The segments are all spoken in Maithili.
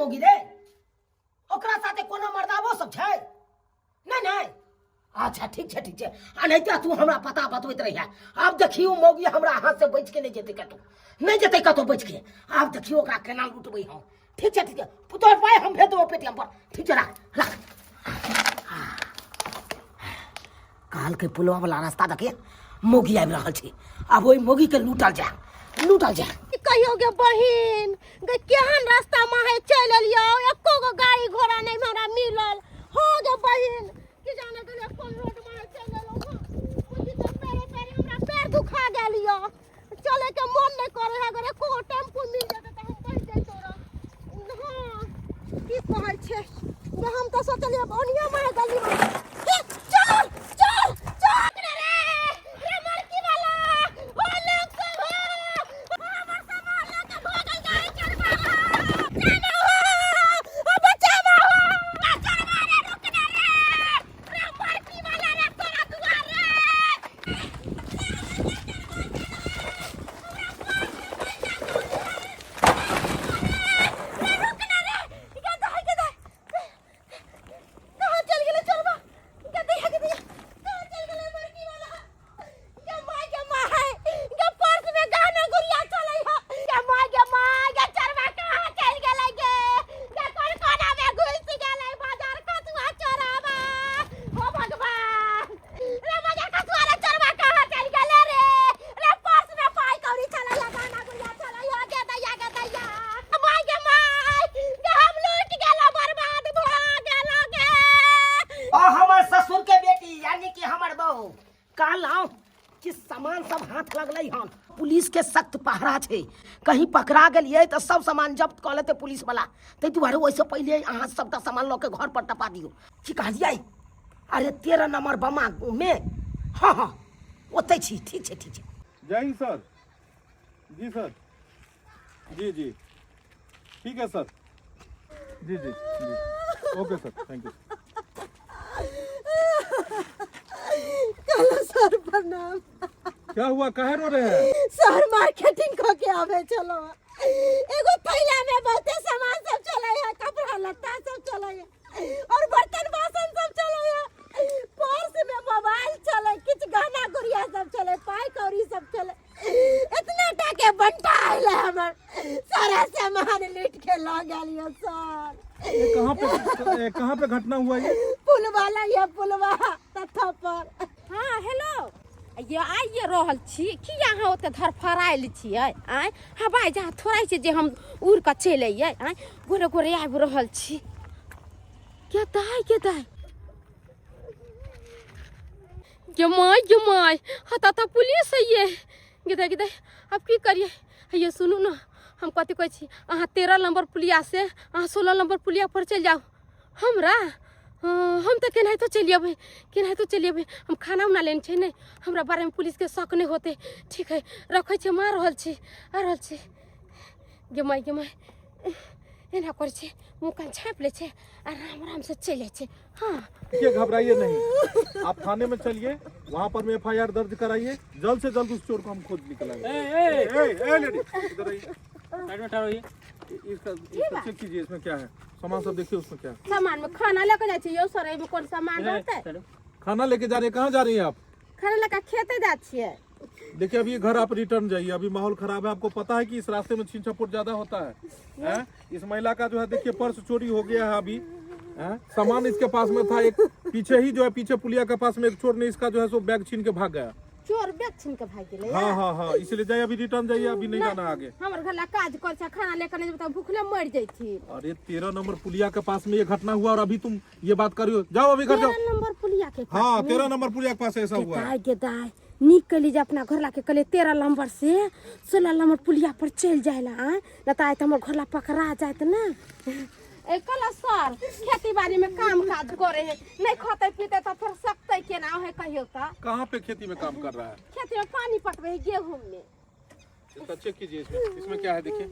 मौगी रे ओकरा साथे कोनो मर्दाबो सब छै नहि नहि अच्छा ठीक छै ठीक छै आ नहि तऽ तू हमरा पता बतबैत रहिया आब देखियौ मौगी हमरा हाथ से बचि के नहि जेतै कतौ नहि जेतै कतौ बचि के आब देखियौ ओकरा केना लुटबै हम ठीक छै ठीक छै तोहर पाइ हम भेज देबो पेटीएम पर ठीक छै राख राख कहलकै पुलवा वाला रास्ता देखिए मौगी आबि रहल छै आब ओहि मौगी के लूटल जाय लूटल जाय कहियो गे बहिन गे केहन रास्ता माहे चलि एलियो एको गो गाड़ी घोड़ा नहि हमरा मिलल हो गे बहिन की जाने गेलियो कोन रोड माहे चलि एलहुँ हँ बुझी तऽ पैरे पैरे हमरा पैर दुखा गेल यऽ चले के मन नहि करे है अगर एको गो टेम्पू मिल जेतै तऽ हम बैठ जैतहुँ रह हँ की कहै छै गे हम तऽ सोचलियै ओनिये माहे गली माहे हे, चल चल चल रे रे मरकी वाला ओ लोग सब हो हमर सामान लऽ के भागल जाइ चरवा जाना हो ओ बचावा हो चरवा रे रुक ना रे रे मरकी वाला रे तोरा दुआर रे रुक ना रे गदा है गदा कहाँ चल गेलै चोरबा गदा है गदा कहाँ चल गेलै मरकी वाला गे माय गे माय गे पर्स में गहना गुड़िया चलै है गे माय गे माय गे चोरबा कहाँ चल गेलै गे गे कोन कोना में घुसि गेलै बाजार कतुआ चोराबा हो भगवान रे बाजार कतुआ रे चोरबा कहाँ चल गेलै रे रे पर्स में पाई कौड़ी चलै है गहना गुड़िया चलै है गे दैया गे दैया माय गे माय गे हम लूट गेलो बर्बाद भऽ गेलो गे ओ हमर ससुर के बेटी यानी कि हमर बहू कहलहुँ कि सामान सब हाथ लगलै हन पुलिस के सख्त पहरा छै कहीं पकड़ा गेलियै तऽ सब सामान जब्त कऽ लेतै पुलिस वाला ताहि दुआरे ओहिसँ पहिले अहाँ सबटा सामान लऽ के घर पर टपा दियौ की कहलियै अरे 13 नंबर बमा मे हँ हँ ओतै छी ठीक छै ठीक छै जय हिंद सर जी सर जी जी ठीक है सर जी जी जी ओके सर thank you कहलो सर प्रणाम क्या हुआ काहे रो रहे हैं सर मार्केटिंग कऽ के आबै छलो एगो थैला में बहुते सामान सब चलै है कपड़ा लत्ता सब चलै है और बर्तन बासन सब चलै है पर्स में मोबाइल चलै किछु गहना गुड़िया सब चलै पाइ कौड़ी सब चलै इतना टाके बंटा आयल है हमर सारा सामान लूट के लऽ गेल यऽ सर ये कहाँ पे ये कहाँ पे घटना हुआ ये पुलवा ये पुलवा तथा पर हाँ हेलो ये आइए रहल छी की अहाँ ओते धरफड़ायल छियै आँय हवाई जहाज थोड़ा छै जे हम उड़ कऽ चलि अइयै आँय गोरे गोरे आबि रहल छी के दाइ के दाइ गे my गे my हता तऽ पुलिस है गे दाइ गे दाइ आब की करियै हे सुनू ने हम कथी कहै छी अहाँ 13 नम्बर पुलिया से अहाँ 16 नम्बर पुलिया पर चलि जाउ हमरा हम तऽ केनाहितो चलि अयबै केनाहितो चलि अयबै हम खाना उना लेने छै नहि हमरा बारेमे पुलिसके शक नहि होतै ठीक है रखै छी हम आ रहल छी आ रहल छी गे माय गे माय एना करै छै मुँह कान छापि लै छै आराम आराम से चलि जाइ छै हाँ देखिए घबराइए नहीं आप थाने में चलिए वहाँ पर में एफ I R दर्ज कराइए जल्द से जल्द उस चोर को हम खोज निकलाएंगे ए, ए, ए, ए, लेडी इधर आइए साइड में ठहरो ये इसका इसका चेक कीजिए इसमें क्या है सामान सब देखिए उसमें क्या है सामान में खाना लऽ के जाइ छै यौ सर एहिमे कोन सामान रहतै चलो खाना लेके जा रही है कहाँ जा रही हैं आप खाना लऽ के खेते जाइ छियै देखिए अभी घर आप रिटर्न जाइए अभी माहौल खराब है आपको पता है कि इस रास्ते में छीन छपोट ज्यादा होता है हैं? इस महिला का जो है देखिए पर्स चोरी हो गया है अभी हैं? सामान इसके पास में था एक पीछे ही जो है पीछे पुलिया के पास में एक चोर ने इसका जो है सो बैग छीन के भाग गया चोर बैग छीन के भागि गेलै हाँ हाँ हाँ इसलिए जाइए अभी रिटर्न जाइए अभी नहीं जाना आगे हमर घर ला काज कर छै खाना लेकर नहीं जेबै तऽ भूखले मरि जैथिन अरे 13 नंबर पुलिया के पास में ये घटना हुआ और अभी तुम ये बात कर रही हो जाओ अभी घर जाओ 13 नंबर पुलिया के पास हाँ में। 13 नंबर पुलिया के पास ऐसा हुआ है दाय गे दाय नीक कैली जे अपना घर लाके कहलियै 13 नंबर से 16 नंबर पुलिया पर चलि जाय ला आँय नहि तऽ आइ तऽ हमर घर ला पकड़ा जायत ने ए कहला सर खेती बाड़ी में काम काज करे है नहीं खते पीते तऽ फेर सकते केना है कहियो तऽ कहाँ पे खेती में काम कर रहा है खेती में पानी पटबे है गेहूं में इसका चेक कीजिए इसमें इसमें क्या है देखिए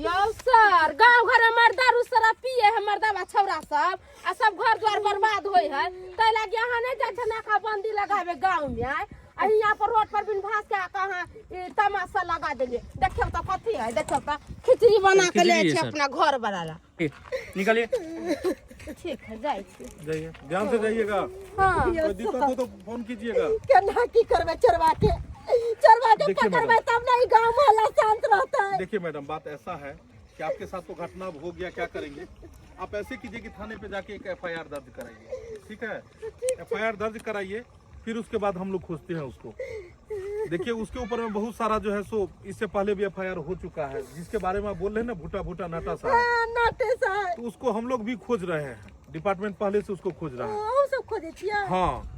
यौ सर गांव घर में मर्दा दारू शराब पिए है मर्दावा छौड़ा सब आ सब घर द्वार बर्बाद होय है ताहि लागी अहाँ नहीं जाइ छै नाकाबंदी लगाबे गांव में आय आ यहाँ पर रोड पर बिन भास के आके अहाँ ई तमाशा लगा देलियै। देखियौ तऽ कथी है, देखियौ तऽ खिचड़ी बना के ले खिचड़ी है छी सर। अपना घर वाला ला। निकालिए। ठीक है, जाइ छी। जाइए, ध्यान से जाइएगा। हाँ। कोई दिक्कत हो तो फोन कीजिएगा। केना की करबै चोरबा के? चोरबा के देखिए पकड़बै मैडम। तब ने ई गाँव मोहल्ला शांत रहतै। देखिए मैडम, बात ऐसा है कि आपके साथ तो घटना अब हो गया, क्या करेंगे? आप ऐसे कीजिए कि थाने पे जाके एक एफआईआर दर्ज कराइए, ठीक है? एफआईआर दर्ज कराइए, फिर उसके बाद हम लोग खोजते हैं उसको। देखिए उसके ऊपर में बहुत सारा जो है सो इससे पहले भी एफआईआर हो चुका है, जिसके बारे में आप बोल रहे हैं ना, भूटा भूटा नाटा साहब। हाँ, नाटे साहब। तो उसको हम लोग भी खोज रहे हैं, डिपार्टमेंट पहले से उसको खोज रहा है। हम सब खोजे छियै। हाँ,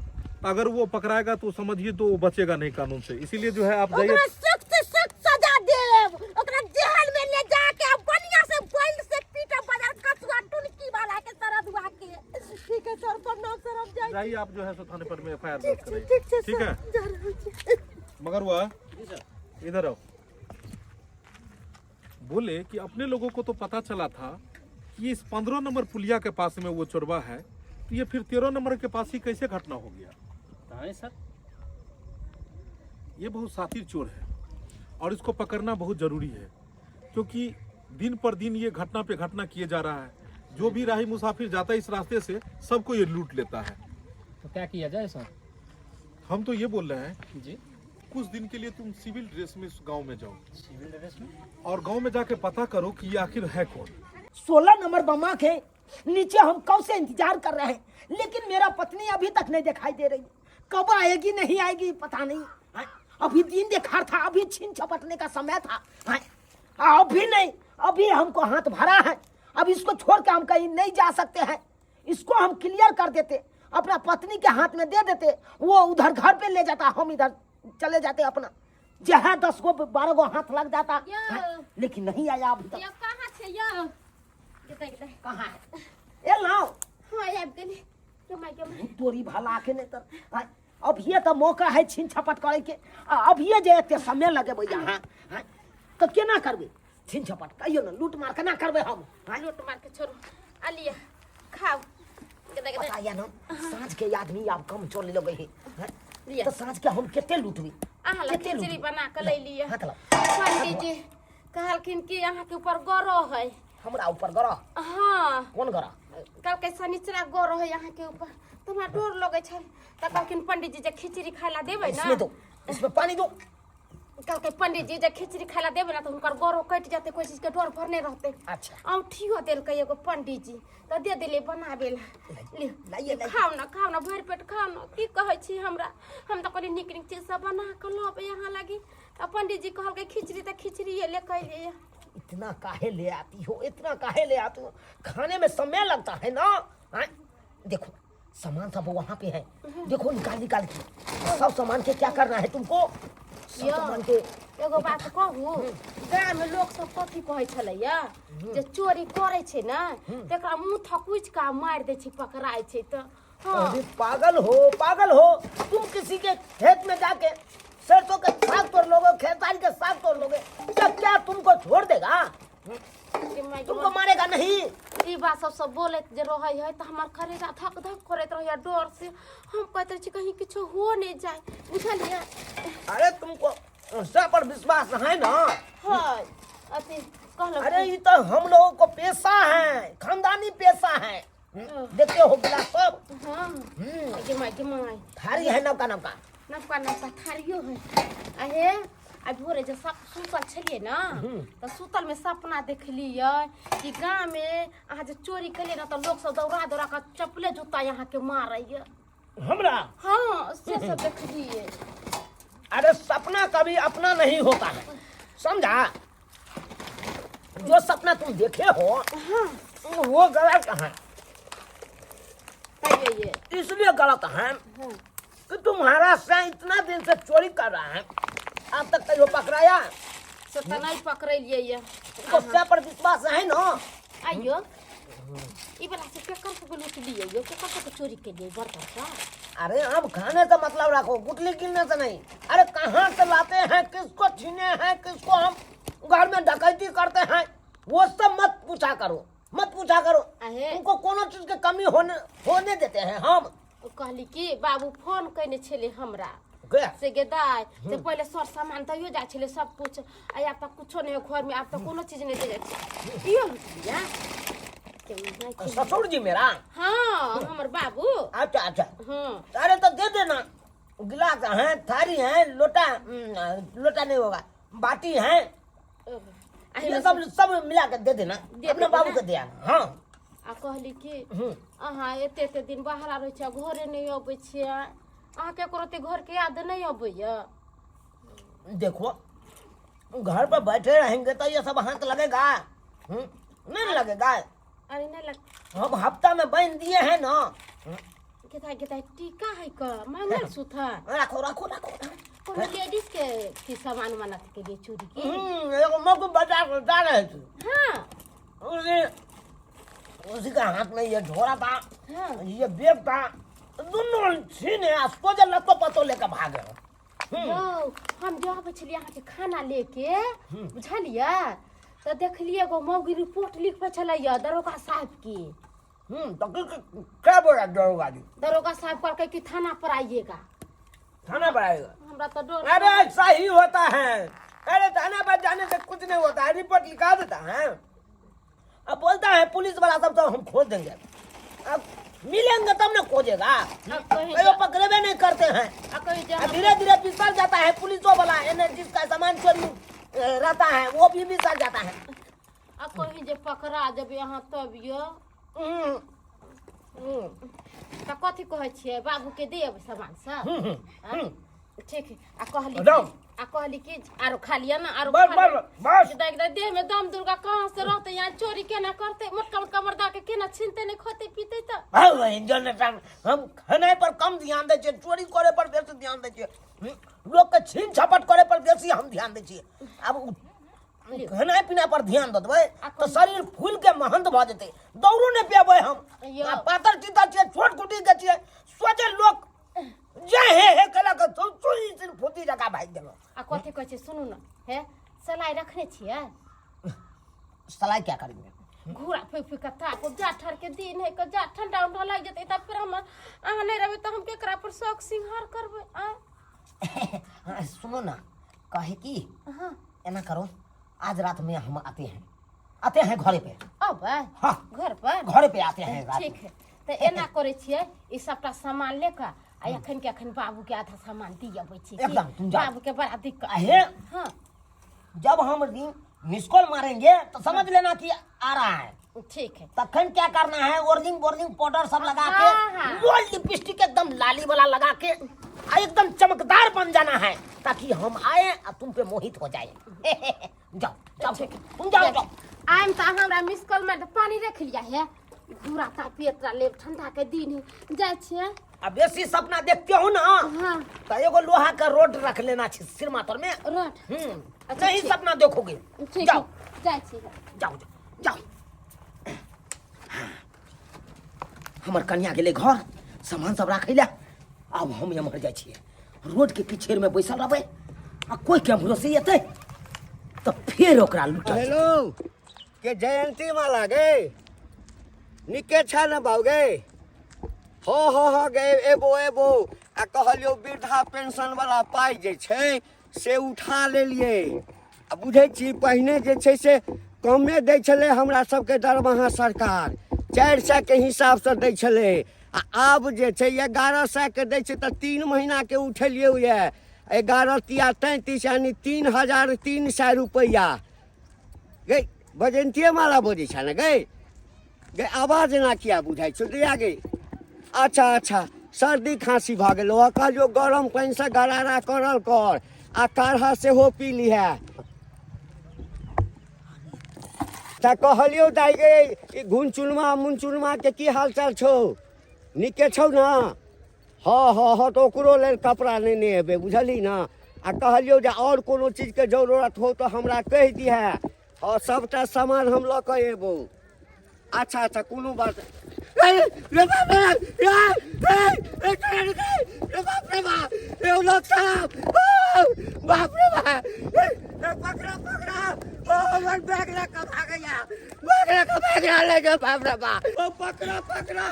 अगर वो पकड़ाएगा तो समझिए तो वो बचेगा नहीं कानून से, इसीलिए जो है आप जाइए। ओकरा सख्त से सख्त सजा देब, ओकरा जेल में ले जाके आ बढ़िया से बेल्ट से पीटब, बाजार कचुआ टुनकी वाला के सरदुआ के। ठीक है सर, प्रणाम सर, हम जाइ। जाइए आप जो है सो थाने पर में एफआईआर दर्ज ठीक छै, कराइए। ठीक छै ठीक सर, है। जा रहल छी। मगर वह इधर आओ, बोले कि अपने लोगों को तो पता चला था कि इस 15 नंबर पुलिया के पास में वो चोरबा है, तो ये फिर 13 नंबर के पास ही कैसे घटना हो गया? नहीं सर, ये बहुत शातिर चोर है और इसको पकड़ना बहुत जरूरी है, क्योंकि दिन पर दिन ये घटना पे घटना किए जा रहा है। जो भी राही मुसाफिर जाता है इस रास्ते से, सबको ये लूट लेता है। तो क्या किया जाए सर? हम तो ये बोल रहे हैं जी, कुछ दिन के लिए तुम सिविल ड्रेस में इस गांव में जाओ। सिविल ड्रेस में? और गांव में जाके पता करो कि ये आखिर है कौन। 16 नंबर बमा के नीचे हम कब से इंतजार कर रहे हैं, लेकिन मेरा पत्नी अभी तक नहीं दिखाई दे रही। कब आएगी नहीं आएगी पता नहीं। हाँ, अभी दिन देखा था, अभी छीन झपटने का समय था। हाँ, अभी नहीं, अभी हमको हाथ भरा है, अब इसको छोड़ के हम कहीं नहीं जा सकते हैं। इसको हम क्लियर कर देते, अपना पत्नी के हाथ में दे देते, वो उधर घर पे ले जाता, हम इधर चले जाते अपना, जहाँ 10 गो 12 गो हाथ लग जाता। यो। हाँ, लेकिन नहीं आया अभी तक। यो कहाँ छै यो? गेतै गेतै। कहाँ है? ए लाओ। हाँ, आबि गेलै। के my, के my. तोरी भला के नहीं तर। हाँ, अभिये तो मौका है छीन छपट करे के, आ अभिये जे एते समय लगेबै अहाँ, हाँ, तऽ केना करबै छीन छपट? कहियो ने, लूट मार केना करबै हम? हाँ? लूट मार के छोड़ू, आ लिअ खाउ। गेतै गेतै। पता या न, साँझ के आदमी आब कम चले लगे है, हाँ? लिअ। तऽ साँझ के हम कते लूटबै? अहाँ लग कते खिचड़ी लूटबै? बना के लै लिअ। हाथ लाउ। पंडीजी कहलखिन कि अहाँके ऊपर गरह है। हमरा ऊपर गरह? हाँ। कोन गरह? कहलकै शनिचरा गरह है अहाँके ऊपर, तऽ हमरा डर लगै छल, तऽ कहलखिन पंडीजी जे खिचड़ी खाय ला देबै इसमें ने। दो, इसमें पानी दो। कहलकै पंडीजी जे खिचड़ी खाय ला देबै ने तऽ हुनकर गरह कटि जेतै, कोइ चीजके डर भर नहि रहतै। अच्छा। औंठियो देलकै एगो पंडीजी, तऽ दे देलियै बनाबै ला। लिअ। लाइए, लाइए। खाउ ने, खाउ ने, भरि पेट खाउ ने। की कहै छी हमरा, हम तऽ कहलियै नीक नीक चीज सब बना कऽ लबै अहाँ लागी, तऽ पंडीजी कहलकै खिचड़ी, तऽ खिचड़िए ले कऽ एलियै। इतना काहे ले आती हो, इतना काहे ले आती हो? खाने में समय लगता है ना। हाँ? देखो सामान सब वहाँ पे है, देखो निकाल निकाल के सब सामान के क्या करना है तुमको? सब यो। सामान के। एगो बात कहू, गाममे लोक सब कथी कहै छलैया जे चोरी करै छै ने तकरा मुँह थकुचि कऽ मारि दै छै, पकड़ाइ छै तऽ। हाँ। अरे पागल हो, पागल हो तुम। किसी के खेत में जाके सरसों के साग तोड़ लोगे, खेसारी के साग तोड़ लोगे, तो क्या तुमको छोड़ देगा? के माय। तुमको मारेगा नहीं? ई बात सब सब बोलैत जे रहै है तऽ हमर करेजा धक धक करैत रहैया डर से। हम कहैत रहै छी कहीं किछो हो नहि जाय, बुझलियै? अरे तुमको उससे पर विश्वास है ना? है अथी कहलहुँ। अरे ये तो हम लोगों को पेशा है, खानदानी पेशा है। देखते हो गिलास सब। हाँ, गे my, गे my. थारी है नवका नवका। नवका नवका थारियो है। अहे, आ भोरे जे सब सुतल छलियै ने तऽ सुतल में सपना देखलियै कि गाँव में अहाँ जे चोरी केलियै ने तऽ लोक सब दौड़ा दौड़ा कऽ चप्पले जूता अहाँके मारैया। हमरा? हाँ, से सब देखलियै। अरे सपना कभी अपना नहीं होता है, समझा? जो सपना तुम देखे हो वो गलत है। तैयो ये इसलिए गलत है कि तुम्हारा से इतना दिन से चोरी कर रहा है, अब तक कहियो पकड़ाया? से तऽ नहि पकड़ेलियै ये। तुमको से पर विश्वास है ना? आइयो, ई वाला से केकर सबके लुटलियै यो, केकर सबके चोरी केलियै बर्तन सब? अरे अब खाने से मतलब रखो, गुटली गिनने से नहीं। अरे कहाँ से लाते हैं, किसको छीने हैं, किसको हम घर में डकैती करते हैं, वो सब मत पूछा करो, मत पूछा करो। अहे। उनको कोनो चीज के कमी होने होने देते हैं हम? कहली कि बाबू फोन कयने छलै हमरा। गे से गे दाय से पहिले सर सामान दैयो जाइ छलै सब कुछ आ आब तऽ कुछो नहि घर में आब तऽ कोनो चीज नहि दे जाइ छै इहो लुटलिया के माय के। ससुर जी मेरा हाँ हमर बाबू अच्छा अच्छा हाँ अरे तो दे देना गिलास है थारी है लोटा लोटा नहीं होगा बाटी है आ ये सब सब मिला के दे देना दे अपना देना। बाबू के दिया हाँ आ कहली कि अहाँ एते एते दिन बाहर रहै छियै घरे नहि अबै छियै अहाँके एको रत्ती घरके याद नहि अबैया देखो घर पर बैठे रहेंगे तो ये सब हाथ लगेगा नहीं लगेगा अरे नहि लग हम हफ्ता में बांध दिए हैं ना गेदाइ गेदाइ टीका है क मंगलसूत्र रखो रखो रखो कोनो लेडीज के की सामान उमान अथी के लिए चोरी के एगो मगु बाजार जा रहे थे हाँ उसी उसी का हाथ में ये झोरा था हाँ ये बैग था दोनों छीने आ सोझे लतो पतो लेकर भागे यौ हम जे अबै छलियै अहाँके खाना लेके बुझलियै तऽ देखलियै एगो मौगी रिपोर्ट लिखबै छलैया दरोगा साहब के तो क्या बोला दरोगा जी दरोगा साहब कहलकै कि थाना पर आइएगा थाना पर आएगा हमरा तऽ डर अरे ऐसा ही होता है अरे थाना पर जाने से कुछ नहीं होता है रिपोर्ट लिखा देता है अब बोलता है पुलिस वाला सब तो हम खोज देंगे अब मिलेंगे तब ना खोजेगा अब कहीं कहियो पकड़े भी नहीं करते हैं आ कहीं जे आ धीरे धीरे फिसल जाता है पुलिसों वाला एने जिसका सामान चोरी रहता है वो भी फिसल जाता है आ कहीं जे पकड़ा जेबै अहाँ तब यौ तऽ कथी कहै छियै बाबूके देब सामान सब आँय? ठीक है आ कहली दम। आ कहली कि आरो खा लिअ ने आरो बस खा बस लिअ। बस देख देख देह में दम दुर्गा कहाँ से रहते यहाँ चोरी केना करते मोटका मोटका मर्दा के केना छीनते नहीं खोते पीते तऽ हाँ, वही जनता हम खाने पर कम ध्यान दै छियै चोरी करे पर बेसी ध्यान दै छियै लोक के छीन छपट करे पर बेसी हम ध्यान दै छियै आब उ खाना पीना पर ध्यान दऽ देबै तऽ शरीर फूल के महंत भऽ जेतै दौड़ो नहि पेबै हम यौ। आ पातर चितर छियै छोट कुटी के छियै सोचे लोक जे हे हे केलक तो सुई सिर फूटी जकाँ भागि गेलहुँ आ कथी कहै छै सुनू ने हे सलाइ रखने छियै सलाइ क्या करेंगे घूरा फूक फूक के ताप जा ठर के दिन है के जा ठंडा उंडा लागि जेतै तब फिर हम अहाँ नहि रहबै तऽ हम केकरा पर शौक सिंहार करबै आ हाँ, सुनो ना कहे की हाँ एना करो आज रात में हम आते हैं आते हैं घरे पे अबै हाँ घर पर घरे पे आते हैं रात ठीक में है तऽ एना करै छियै ई सबटा सामान ले कऽ आ एखन के एखन बाबू के आधा सामान दी अबै छी की? एकदम, तुम जाओ। बाबू के बड़ा दिक्कत अहे हाँ जब हम रिंग मिस कॉल मारेंगे तो समझ लेना कि आ रहा है ठीक है तखन क्या करना है ओरलिंग बोरलिंग पाउडर सब लगा के हाँ, हाँ। रोल लिपस्टिक एकदम लाली वाला लगा के आ एकदम चमकदार बन जाना है ताकि हम आए और तुम पे मोहित हो जाए जाओ जाओ तुम जाओ जाओ आइम तऽ अहाँ हमरा मिस कॉल मारि पानी रख लिया है पूरा तापियत लेब ठंडा के दिन है जाइ छियै अब बेसी सपना देखते हो ना हाँ तो एगो लोहा का रोड रख लेना छै सिर मातर में रोड अच्छा, नहीं ठीक। सपना देखोगे ठीक जाओ है जाइ छी जाओ जाओ हमर कन्या गेलै घर सामान सब राखै लए आब हम एम्हर जाइ छियै रोडके पिछेरमे बैसल रहबै आ कोइ केम्हरो से एतै तऽ फेर ओकरा लूटल जेतै। हेलो के जयंती माला गे निके छै ने बाबू गे हो हो हो गे एबो एबो आ कहलियौ वृद्धा पेंशन वाला पाइ जे छै से उठा लेलियै आ बुझै छी पहिने जे छै से कमे दै छलै हमरा सबके दरमाहा सरकार 400के हिसाबसँ दै छलै आ आब जे छै 1100के दै छै तऽ 3 महीनाके उठेलियै यऽ 11 तिया 33 यानी 3300 रुपैआ गै बजन्तिये माला बजै छै ने गै गै आवाज एना किया बुझाइ छौ दैया गै अच्छा अच्छा सर्दी खाँसी भऽ गेलौ आ कहलियौ गरम पानिसँ गरारा करल कर आ काढ़ा सेहो पी लिहे तऽ कहलियौ दाइ गै ई घुनचुनमा मुनचुनमाके की हालचाल छौ नीके छौ ने हँ हँ हँ तऽ ओकरो लेल कपड़ा नेने एबै बुझलही ने आ कहलियौ जे आओर कोनो चीजके जरूरत हो तऽ हमरा कहि दिहे हँ सभटा सामान हम लऽ कऽ एबौ अच्छा अच्छा कोनो बात रे बाप रे रे रे रे बाप रे बाप रे लोग साहब बाप रे बाप रे पकड़ा पकड़ा ओ हमर बैग लऽ कऽ भागैया बैग लऽ कऽ भागि रहल है बाप रे बाप ओ पकड़ा पकड़ा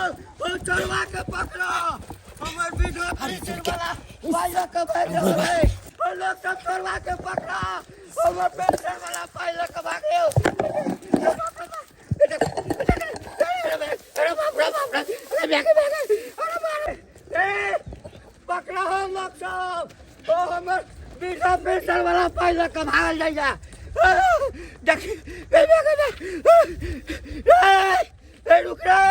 ओ चोरवा के पकड़ो हमर विधवा पेंशन वाला पाइ लऽ कऽ भागि गेल रे। ओ लोक सब चोरबा के पकड़ा, हमर पेंशन वाला पाइ लऽ कऽ भागि गेल। अरे बाप रे बाप रे, अरे भागे भागे, अरे बाप रे, ए पकड़ा हो लोग सब, ओ हमर विधवा पेंशन वाला पाइ लऽ कऽ भागल जाइया। देखी, ए भागे भागे, ए ए रुक रे,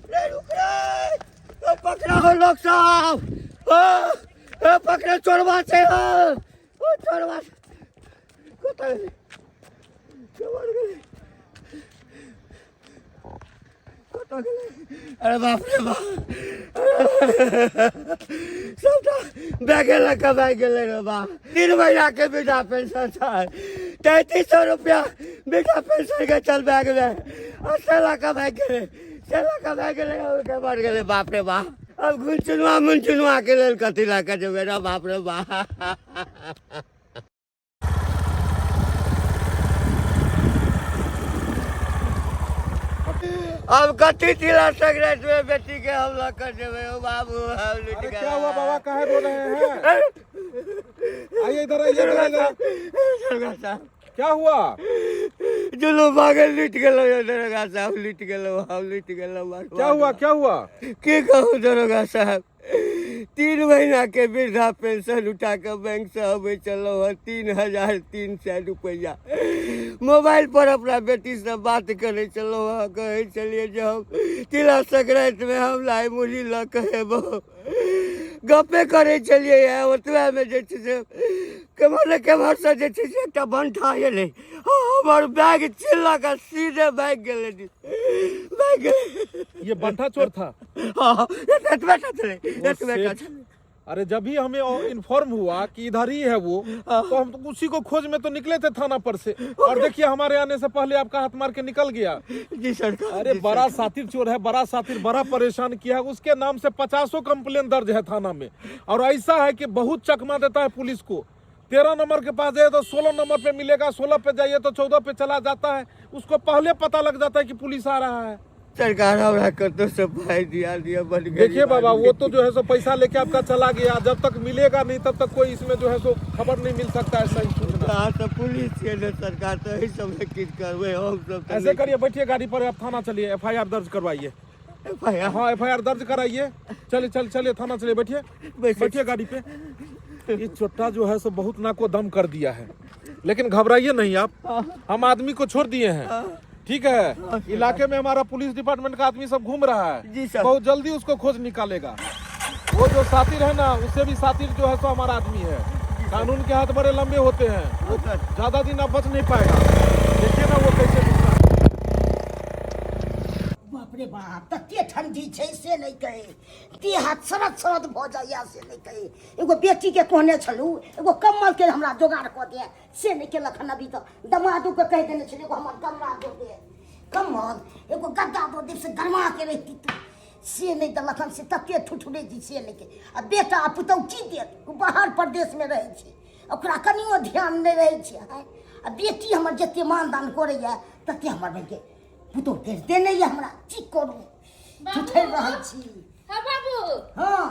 रे रुक रे, ओ पकड़ा हो लोग सब, ओ ओ पकड़े चोरबा छै, ओ ओ चोरबा कतऽ गेलै, केमहर गेलै, कतऽ गेलै? अरे बाप रे बाप, सबटा बैगे लऽ कऽ भागि गेलै रे बाप। 3 महीना के वृद्धा पेंशन छै, 3300 रुपया वृद्धा पेंशन के चल बैग में, आ से लऽ कऽ भागि गेलै, से लऽ कऽ भागि गेलै, के मर गेलै। बाप रे बाप, अब घुनचुनुआ मुनचुनुआ के लेल कथी लऽ कऽ जेबै रे बाप रे बाप। अब कथी तिला संक्रांति में बेटी के हम लऽ कऽ जेबै? ओ बाबू, हम लुटि अरे गेल। क्या हुआ बाबा, काहे रो रहे हैं? आइए इधर, आइए इधर, इधर। दरोगा साहब, क्या हुआ? जुलूम भागल लुटि गेलौ यौ दरोगा साहब, लुटि गेलौ, हम लुटि गेलौ। क्या हुआ, क्या हुआ? की कहू दरोगा साहब, 3 महीना के वृद्धा पेंशन उठा कऽ बैंक से अबै छलहुँ हँ, 3300 रुपैआ। मोबाइल पर अपना बेटीसँ बात करै छलहुँ हँ, कहै छलियै जे हम तिला संक्रांतिमे हम लाइ मुरही लऽ कऽ एबौ। गप्पे करै छलियै हँ, ओतबेमे जे छै से केम्हर ने केम्हरसँ जे छै से एकटा बंठा एलै, हमर बैग छिलक आ सीधे भागि गेलै, भागि गेलै। ये बंठा चोर था? हाँ, एतबे टा छलै, वो एतबे टा सेठ- छलै। अरे जब भी हमें इन्फॉर्म हुआ कि इधर ही है वो, तो हम तो उसी को खोज में तो निकले थे थाना पर से, और देखिए हमारे आने से पहले आपका हाथ मार के निकल गया। जी सरकार। अरे जी बड़ा सातिर चोर है, बड़ा सातिर, बड़ा परेशान किया है। उसके नाम से 50 कंप्लेन दर्ज है थाना में, और ऐसा है कि बहुत चकमा देता है पुलिस को। 13 नंबर के पास जाइए तो 16 नंबर पे मिलेगा, 16 पे जाइए तो 14 पे चला जाता है। उसको पहले पता लग जाता है कि पुलिस आ रहा है। सरकार हमरा कतौ से पाइ दिया दिया बड़ गरीब देखिए बाबा, आदमी। वो तो जो है सो पैसा लेके आपका चला गया, जब तक मिलेगा नहीं तब तक कोई इसमें जो है सो खबर नहीं मिल सकता है सही सूचना। अहाँ तऽ पुलिस छियै ने सरकार, तऽ एहि सबमे किछु करबै हम सब तऽ ऐसे नहि। करिए, बैठिए गाड़ी पर, आप थाना चलिए, एफआईआर दर्ज करवाइए। FIR? हाँ, एफआईआर दर्ज कराइए। चलिए चल चलिए थाना चलिए, बैठिए। बैठिए। बैठिए गाड़ी पे। ये चोट्टा जो है सो बहुत नाको दम कर दिया है, लेकिन घबराइए नहीं आप, हम आदमी को छोड़ दिए हैं, ठीक है? इलाके में हमारा पुलिस डिपार्टमेंट का आदमी सब घूम रहा है। जी सर। बहुत जल्दी उसको खोज निकालेगा। वो जो सातिर है ना, उससे भी सातिर जो है सो हमारा आदमी है। कानून के हाथ बड़े लंबे होते हैं, वो ज्यादा दिन आप बच नहीं पाएगा। देखिए ना वो कैसे घुसता है। बाप रे बाप, तते ठंडी छै से नहि कहे, देह हाथ सरद सरद भऽ जाइए से नहि कहे। एगो बेटीके कहने छलहुँ एगो कम्बलके हमरा जोगाड़ कऽ दे, से नहि केलक हन अभी तक। दमादोके कहि देने छलियै एगो हमर कमरा दऽ दे कम्बल, एगो गद्दा दऽ दे से गरमा के रहिती तू, से नहि देलक हन। से तते ठुठुरै छी से नहि के। आ बेटा आ पुतहु की देत, ओ बाहर परदेशमे रहै छै, ओकरा कनियो ध्यान नहि रहै छै। आँय, आ बेटी हमर जते मानदान करैए तते हमर भाइके पुतहु करिते नहि यऽ हमरा। की करू, ठुठरि रहल छी। हाँ बाबू। हँ।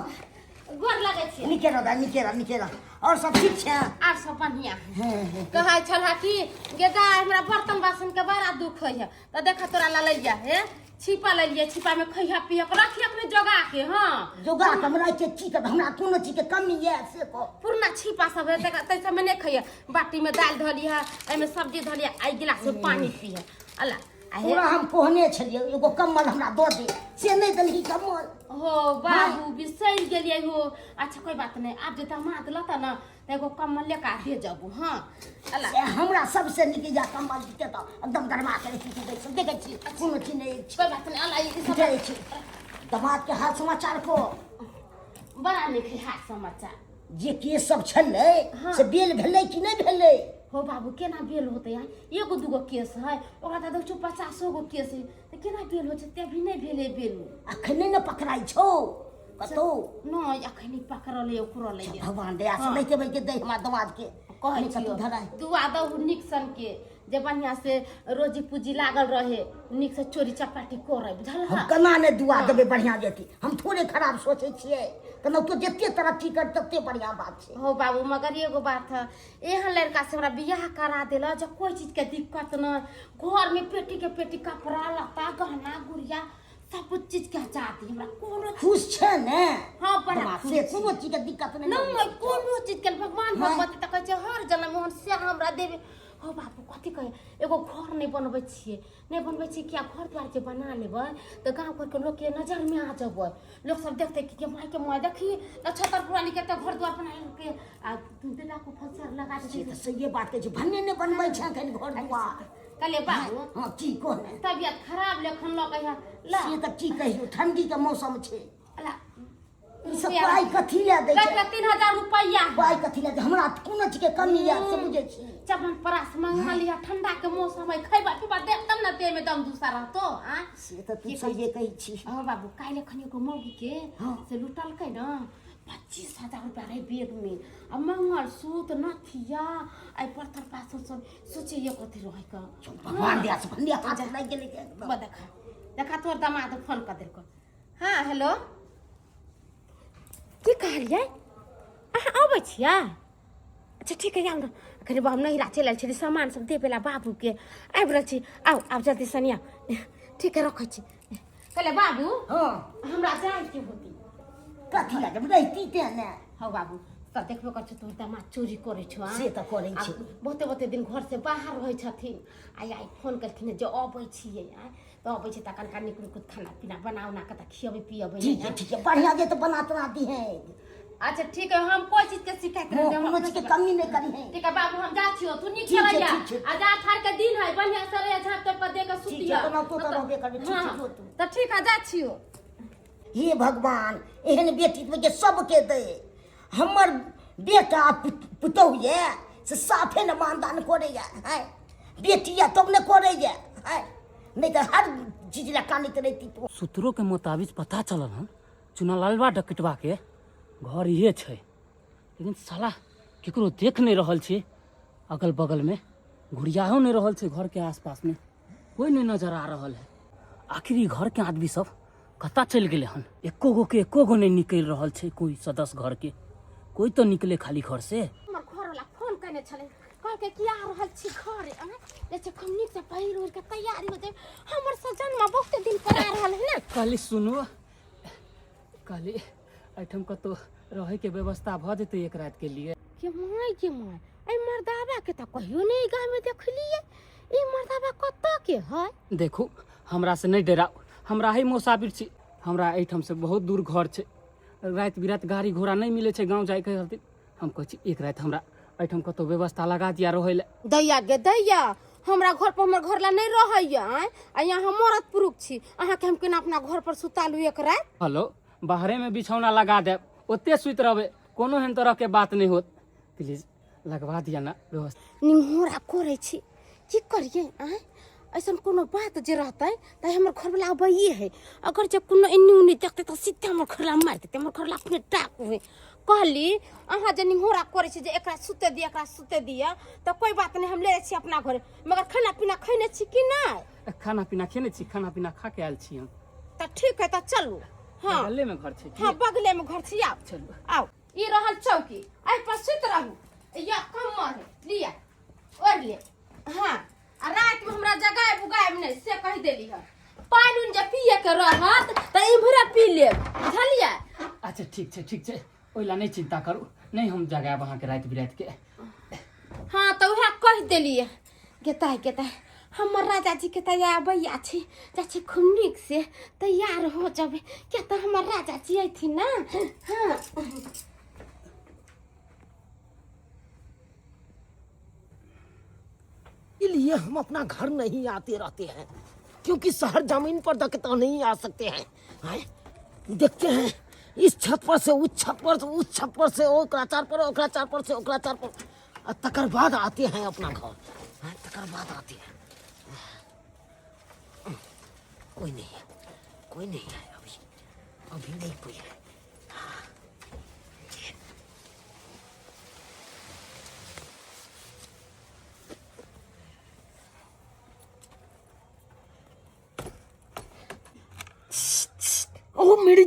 गोर लगै छी। नीके रह दाइ, नीके रह, नीके रह। आओर सब ठीक छै? आर सब बढ़िया है। कहै छल कि गे दाइ, हमरा बर्तन बासन के बड़ा दुख होइ है, तऽ देख तोरा ला लैया हे छिपा लैलियै, छिपा में खैहा पिया के रखिया अपने जोगा के। हाँ, जोगा के हमरा के की करब, हमरा कोनो चीज के कमी यऽ से कह। पुरना छिपा सब है तै सब में नहीं खैया, बाटी में दालि धलिया, एहिमे सब्जी धलिया, आ गिलास में पानी पिया। अल्लाह आ हे। तोरा हम कहने छलियै एगो कम्बल हमरा दऽ दे, से नहि देलही कम्बल। हो बाबू, बिसरि गेलियै हो। अच्छा कोई बात नहीं, आब जे दामाद लता न तऽ एगो कम्बल लेके आ भेजबू। हाँ अल्लाह। से हमरा सबसे नीक या कम्बल दिते तऽ एकदम गरमा के रखी छी। सब देखै छी कोनो चीज नहि अछि। कोई बात नहीं अल्लाह, ई सब जाइ छी दामाद के हाल समाचार को। बड़ा नीक है हाल समाचार। जे केस सब छलै से बेल भेलै कि नहि भेलै? हो बाबू, केना बेल होतै? आइ एगो दूगो केस है, ओकरा तऽ देखै 50 गो केस है, तऽ केना बेल होइ छै? ते भी नहि भेलै बेल। अखन नहि ने पकड़ाइ छौ कतौ? नहि, अखन नहि पकड़ल है ओकरो लैए। भगवान दया से नहि देबै के दै हमरा दामाद के। कहै नहि कतौ छियौ धराइ। दुआ दहु नीक सन के जे बढ़िया से रोजी पूंजी लागल रहे नीक से चोरी चपाटी करे बुझल हम केना नहि दुआ देबै बढ़िया जेती हम थोड़े खराब सोचै छियै केनाहितो जते तरक्की कर तते बढ़िया बात छै हो बाबू मगर एगो बात है एहन लड़का से हमरा बियाह करा देला जे कोई चीज के दिक्कत न घर में पेटी के पेटी कपड़ा लत्ता गहना गुड़िया सब चीज के आजादी हमरा कोनो खुश छै ने हाँ, बड़ा तोरा खुश से छी। कोनो चीज के दिक्कत नहि नहीं कोनो चीज के भगवान हाँ। भगवती तऽ कहै छै हर जन्म मोहन से हमरा देवे हो बाबू कथी कहे एगो घर नहि बनबै छियै नहि बनबै छियै किया घर दुआर जे बना लेबै तऽ गाँव घरके लोकके नजरमे आ जेबै लोक सब देखतै कि के माय के माय देखी नक्षत्र पुरानी के घर दुआर बना लेलकै आ बेटा को फसर लगा से देतै तऽ सहिए बात कहै छै भन्ने नहि बनबै छै एखन घर दुआर कहलियै बाबू हँ की कहने तबियत खराब लेखन लऽ कहिया ला से तऽ की कहियौ ठंडी के मौसम छै ला ई सब पाइ कथी लए दै छै 3000 रुपैआ पाइ कथी लए दै हमरा कोनो चीज के कमी यऽ से बुझै छी चमन परास मंगा लिया ठंडा के मौसम है खैबा पीबा देख तब ना देह में दम दूसरा रहतो आ से तऽ तू सहिए कहै छी हाँ बाबू काल्हि एखन एगो मौगी के से लुटलकै ने 25,000 रुपया रहे बैग में आ मंगलसूत्र नथिया आ पत्थर पाथर सब सोचिए कथी रहे के भगवान दया से भन्ने हाथ लागि गेलै एकदम। देखा देखा तोर दमाद फोन कर देलको हाँ हेलो की कहलियै अहाँ अबै छियै अच्छा ठीक है आउ ने अखन हम नैहरा चलि आयल छलियै सामान सब देबै ला बाबूके आबि रहल छी आउ आउ जल्दी सनिया ठीक है रखै छी कहले बाबू हँ हमरा जाइके होती कथी लए जब रहिती तेँ ने हौ बाबू तऽ देखबे करै छौ तोहर दामाद चोरी करै छौ आँ? से तऽ करै छै। आ बहुते बहुते दिन घर से बाहर रहै छथिन आइ आइ फोन केलखिन जे अबै छियै आँय तऽ अबै छै तऽ कनिका नीक नीक खाना पीना बना उना कऽ तऽ खियबै पियबै ठीक है ठीक है बढ़िया जे तो बना तना दी है अच्छा ठीक है हम कोई चीज के शिकायत नहीं देब, हम कोनो चीज के कमी नहीं करी है ठीक है बाबू हम जा छियो तू नीक ठीक छै, रहिया ठीक छै। आ जा ठार के दिन है बढ़िया से रहिया झाँप तोप के दे के ठीक सुतिया छै, केनाहितो तऽ रहबे करबै, ठीक छै, जो तू। तऽ ठीक है जा छियो हे भगवान एहन बेटी के सबके दे हमर बेटा पुतहु ये से साफे ने मानदान करैया है बेटी ये तब ने करैया है नहीं तऽ हर चीज लए कानैत रहिती तू सूत्रों के मुताबिक पता चलल हन चुनालालवा डकैतवा के घर इहे छै लेकिन साला केकरो देख नहि रहल छी अगल बगल में घुरियाहो नहि रहल छै घर के आसपास में कोई नहीं नजर आ रहल है आखिर ई घर के आदमी सब कतऽ चलि गेलै हन एको गो के एको गो नहि निकलि रहल छै कोई सदस्य घर के कोई तो निकले खाली घर से हमर घरवाला फोन केने छलै कहलकै कि आ रहल छी घरे आँय जे छै खूब नीकसँ पहिर ओढ़ि कऽ तैयारी हो जाए हमर सजनमा बहुते दिन पर आ रहल है ने कहली सुनू कहली एहिठाम कतौ रहैके व्यवस्था भऽ जेतै एक रातिके लिए के माय के माय एहि मर्दाबा के तऽ कहियो नहि एहि गाममे देखलियै ई मर्दाबा कतऽ के है देखू हमरा से नहि डराउ हमरा ही मोसाबिर छी हमरा एहिठाम से बहुत दूर घर छै राति बिराति गाड़ी घोड़ा नहि मिलै छै गाँव जाइके खातिर हम कहै छी एक राति हमरा एहिठाम कतौ व्यवस्था लगा दिया रहै लए दैया गे दैया हमरा घर पर हमर घर ला नहि रहैया आँय आ यहाँ हम मरद पुरुष छी अहाँके हम केना अपना घर पर सुतालू एक राति हेलो बाहरेमे बिछौना लगा देब ओते सुति रहबै कोनो एहन तरहके बात नहि होत प्लीज लगवा दिया ना व्यवस्था निहोरा करै छी की करियै आँय ऐसन कोनो बात जे रहतै तऽ हमर घरवला अबैए है अगर जे कोनो एन्नी उन्नी देखतै तऽ सीधे हमर घरवला मारि देतै हमर घरवला अपने डाकू है कहली अहाँ जे निहोरा करै छी जे एकरा सुते दिअ एकरा सुते दिअ तऽ कोइ बात नहि हम ले जाइ छी अपना घरे मगर खाना पीना खैने छी कि नहि खाना पीना खेने छी खाना पीना खा के आयल छी हम तऽ ठीक है तऽ चलू हाँ बगले में घर छै की? हाँ बगले में घर छी आउ चलू आउ ई रहल चौकी एहि पर सुति रहू या कम्मर है लिया ओढ़ ले हाँ आ रात में हमरा जगायब उगायब नहीं से कहि देली है पानि उनि जे पिए के रहत तऽ इम्हरे पी लेब बुझलियै अच्छा ठीक छै ठीक छै ओहि ला नहि चिंता करू नहि हम जगायब अहाँके राति बिराति के हाँ तऽ उएह कहि देलियै गेताय गेताय हमर राजा जी के तऽ आबैया छी जाइ छी खूब नीक से तैयार हो जेबै किया तऽ हमर राजा जी अयथिन ने हाँ इसलिए हम अपना घर नहीं आते रहते हैं क्योंकि शहर जमीन पर दकता नहीं आ सकते हैं आए? देखते हैं इस छत पर से उस छत पर से उस छत पर से ओकरा चार पर ओकरा चार पर से ओकरा चार पर आ तकर बाद आते हैं अपना घर आए, तकर बाद आते हैं कोई नहीं है कोई नहीं है अभी अभी नहीं कोई है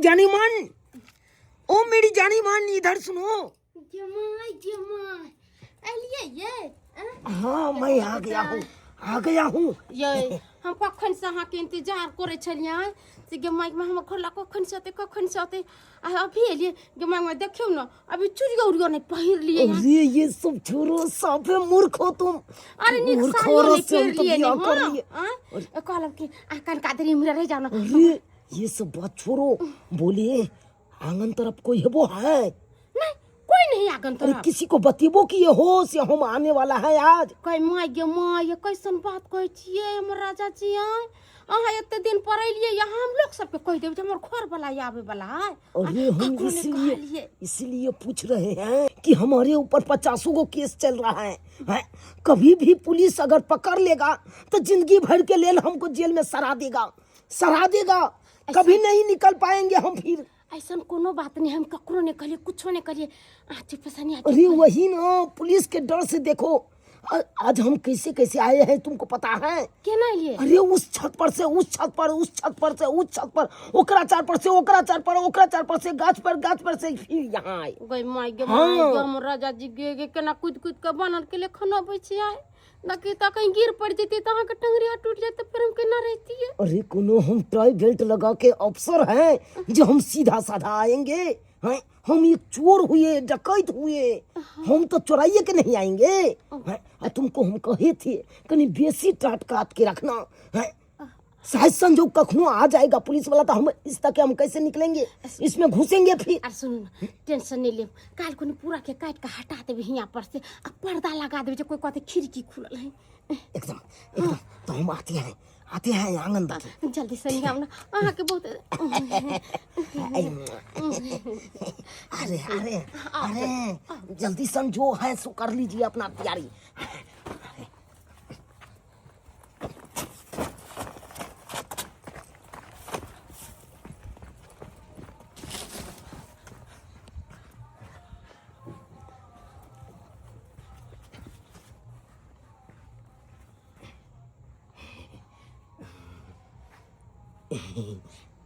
जानी मान, ओ मेरी जानी मान, इधर सुनो। गे my गे my, एलियै ये? हाँ, मैं आ गया हूँ, आ गया हूँ। ये हम कखन से अहाँके इंतजार करै छलियै से गे माइक में हमर घरला कखन से अतै, कखन से अतै, आ अभी एलियै। गे माइक में देखियौ ने, अभी चूड़ियो उड़ियो नहीं पहिर लिए। अरे ये सब छोड़ो, साफे मूर्ख हो तुम। अरे नीक मूर्ख साड़ियो औरत नहीं से हम पहिर तो लिए। ब्याह नहीं कर हाँ लिए। आँय? कहलब कि आ कनका देरी इम्हरे रहि जाओ ना। अरे ये सब बात छोड़ो, बोलिए आंगन तरफ कोई है वो है? नहीं, कोई नहीं आंगन अरे तरफ। किसी को बतेबो कि ये हो से हम आने वाला है आज। कह my गे my, ये कैसन बात कहै छियै हमर राजा जी? आँय, अहाँ एते दिन पर एलियै, यहाँ हम लोग सबके कहि देबै जे हमर घर वाला आबै वाला है। अरे हम ककरो नहि इसलिए कहलियै। इसलिए पूछ रहे हैं कि हमारे ऊपर पचासों गो केस चल रहा है, हैं? कभी भी पुलिस अगर पकड़ लेगा तो जिंदगी भर के लेल हमको जेल में सड़ा देगा, सड़ा देगा, कभी नहीं निकल पाएंगे हम फिर। ऐसन कोनो बात नहीं, हम ककरो नहीं कहलिए, कुछो नहीं कहलिए। अहाँ चुप से नहीं। अरे वही ना, पुलिस के डर से देखो आज हम कैसे कैसे आए हैं, तुमको पता है? केना एलियै? अरे उस छत पर से उस छत पर, उस छत पर से उस छत पर, ओकरा चार पर से ओकरा चार पर, ओकरा चार पर से गाछ पर, गाछ पर से फिर यहाँ आए। गई my गे हाँ। My गे, हमर राजा जी गे गे, केना कूद कूद के बनल के लिए खाना अबै छै आइ। देखी तऽ कहीं गिर पड़ जेतै तऽ अहाँके टंगरिया टूट जेतै, फेर हम केना रहितियै? अरे कोनो हम टाई बेल्ट लगा के अफसर हैं जो हम सीधा साधा आएंगे? हैं? हम एक चोर हुए, डकैत हुए, हम तो चोराइए के नहीं आएंगे, हैं? आ तुमको हम कहे थे कहीं बेसी टाट काट के रखना है, शायद संजोग कखनो आ जाएगा पुलिस वाला तो हम इस तक हम कैसे निकलेंगे, इसमें घुसेंगे फिर। आर सुनू ने, टेंशन नहीं लेब, काल्हि कोनो पूरा के काटि के हटा देबै हियाँ पर से आ पर्दा लगा देबै जे कोई कहतै खिड़की खुलल है। एकदम एकदम, तो हम आते हैं, आते हैं आंगन तक। जल्दी से आउ ना, अहाँके बहुत। अरे अरे अरे, जल्दी सन जो है सो कर लीजिए अपना तैयारी।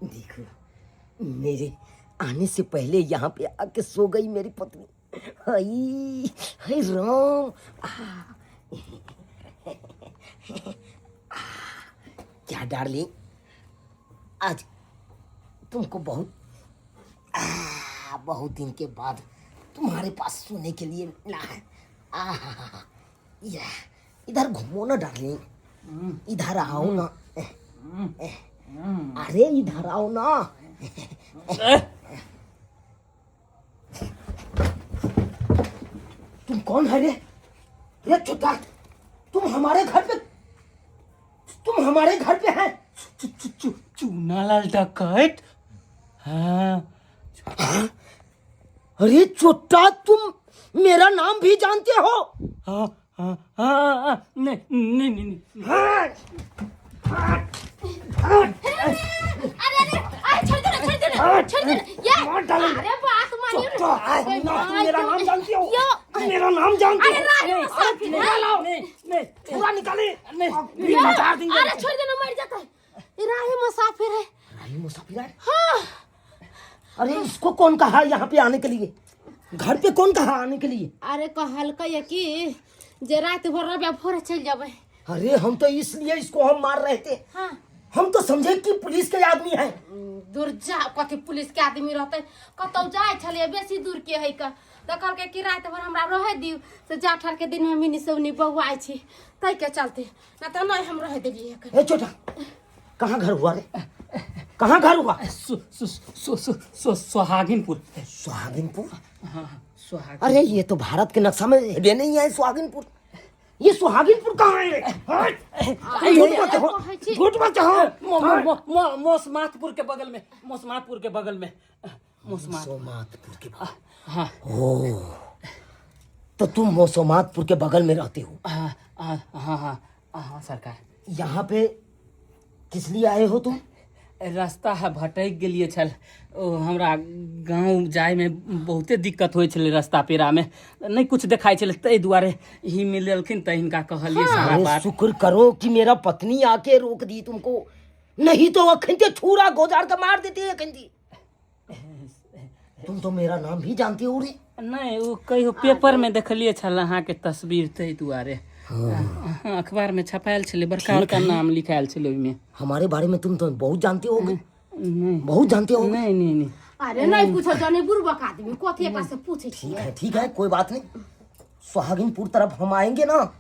देखो, मेरे आने से पहले यहाँ पे आके सो गई मेरी पत्नी। हाय हाय राम, क्या डार्लिंग, आज तुमको बहुत बहुत दिन के बाद तुम्हारे पास सोने के लिए मिला है। आहा, या इधर घूमो ना डार्लिंग, इधर आओ ना। अरे इधर आओ ना। तुम कौन है रे? रे चुता, तुम हमारे घर पे, तुम हमारे घर पे हैं? चूनालाल डकैत। हाँ। अरे चुट्टा, तुम मेरा नाम भी जानते हो? हाँ हाँ हाँ हाँ, नहीं नहीं नहीं नहीं। अरे अरे, आय छोड़ दे ना, छोड़ दे ना, छोड़ दे ना ये। मार डालेंगे। अरे बात मानियो चुट्टा, ना। ना, तुम मेरा नाम जानती हो? यो। मेरा नाम जानती अरे हो? राही मुसाफिर है। लाओ, नहीं नहीं, पूरा निकाले नहीं, नहीं, मार देंगे। अरे छोड़ देना, मर जाता है। ये राही मुसाफिर है। राही मुसाफिर है? हाँ। अरे इसको कौन कहा यहाँ पे आने के लिए? घर पे कौन कहा आने के लिए? अरे कहलकै ये कि जे रात भर रहबै, भोरे चलि जेबै। अरे हम तो इसलिए इसको हम मार रहे थे। हाँ। हम तो समझे कि पुलिस के आदमी हैं। दूर जा, कथी पुलिस के आदमी रहतै? कतौ जाइ छलियै, बेसी दूर के है का, तऽ कहलकै कि राति भर हमरा रहै दियौ, से जा ठहर के दिन हम मिनी से उनी बौआइ छी, ताहिके चलते ना तऽ नहि हम रहै देलियै एखन। ए छोटा, कहाँ घर हुआ रे? कहाँ घर हुआ? सु सु सु सु सु सोहागिनपुर। सुहागिनपुर? हाँ, सोहाग। अरे ये तो भारत के नक्शा में हेबे नहीं है सुहागिनपुर। ये सुहागिनपुर कहाँ है? हाँ? झूठ मत कहो, झूठ मत कहो। मोसमातपुर के बगल में, मोसमातपुर के बगल में, मोसमात मोसमातपुर के बगल। हाँ। ओ, तो तुम मोसमातपुर के बगल में रहते हो? हाँ हाँ हाँ हाँ हाँ सरकार। यहाँ पे किस लिए आए हो तुम? रास्ता है भटकि गेलियै छल, ओ हमरा गाँव जायमे बहुते दिक्कत होइ छलै, रास्ता पेरामे नहि कुछ देखाइ छलै, ताहि दुआरे ही मिललखिन तऽ हिनका कहलियै सारा अरे बात। शुक्र करो कि मेरा पत्नी आके रोक दी तुमको, नहीं तो अखन ते छुरा गोजार के मार देती अखन। तुम तो मेरा नाम भी जानते हो रे। नहि, ओ कहियो पेपरमे देखलियै छल अहाँके तस्वीर, ताहि दुआरे। हाँ, अखबारमे छपायल छलै, बड़का बड़का नाम लिखायल छलै ओहिमे। हमारे बारे में तुम तो बहुत जानते हो। नहीं। बहुत जानते हो। नहीं नहीं नहीं। अरे नहीं पूछो जाने, बुड़बक आदमी कथी एकरा से पूछे। ठीक है, ठीक है, कोई बात नहीं। सुहागिनपुर तरफ हम आएंगे ना